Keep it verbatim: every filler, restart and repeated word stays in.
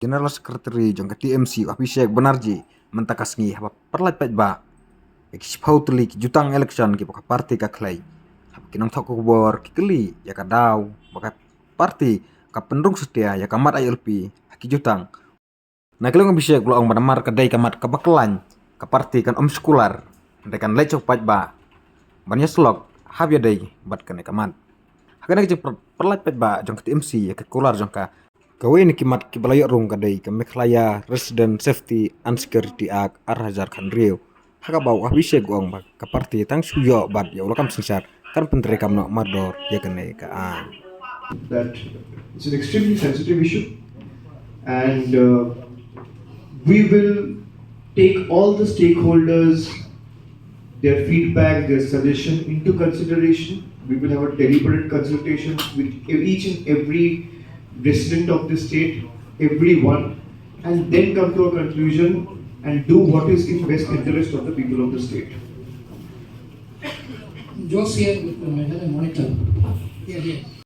General Secretary jong ka T M C, u Abhishek Banerjee, mynta ka sngi haba pyrlait paidbah ïa ki shiphew tylli ki jutang election kiba ka party ka khlei, haba ki nongthoh khubor ki kylli ïa ka daw ba ka party ka pynrung satia ïa ka mat I L P ha ki jutang. Na ka liang u Abhishek u la ong ba namar ka dei ka mat kaba khlaiñ, ka party kan ym shu kular, hynrei kan leit sha u paidbah ban ïasyllok hap ïadei bad kane ka mat. Ha kane ka jingpyr-, pyrlait paidbah jong ka T M C ïa ka kular jong ka, kawei na ki mat kiba la ïoh rung ka dei ka Meghalaya Resident Safety and Security Act ar hajar khathynriew, ha kaba u Abhishek u ong ba ka party tang shu ïoh bat ïa u lakam synshar kan pyntreikam noh mardor ïa kane ka aiñ. That it's an extremely sensitive issue, and uh, we will take all the stakeholders, their feedback, their suggestion into consideration. We will have a deliberate consultation with each and every resident of the state, everyone, and then come to a conclusion and do what is in best interest of the people of the state. Josie with the Meghalaya Monitor. Here, here.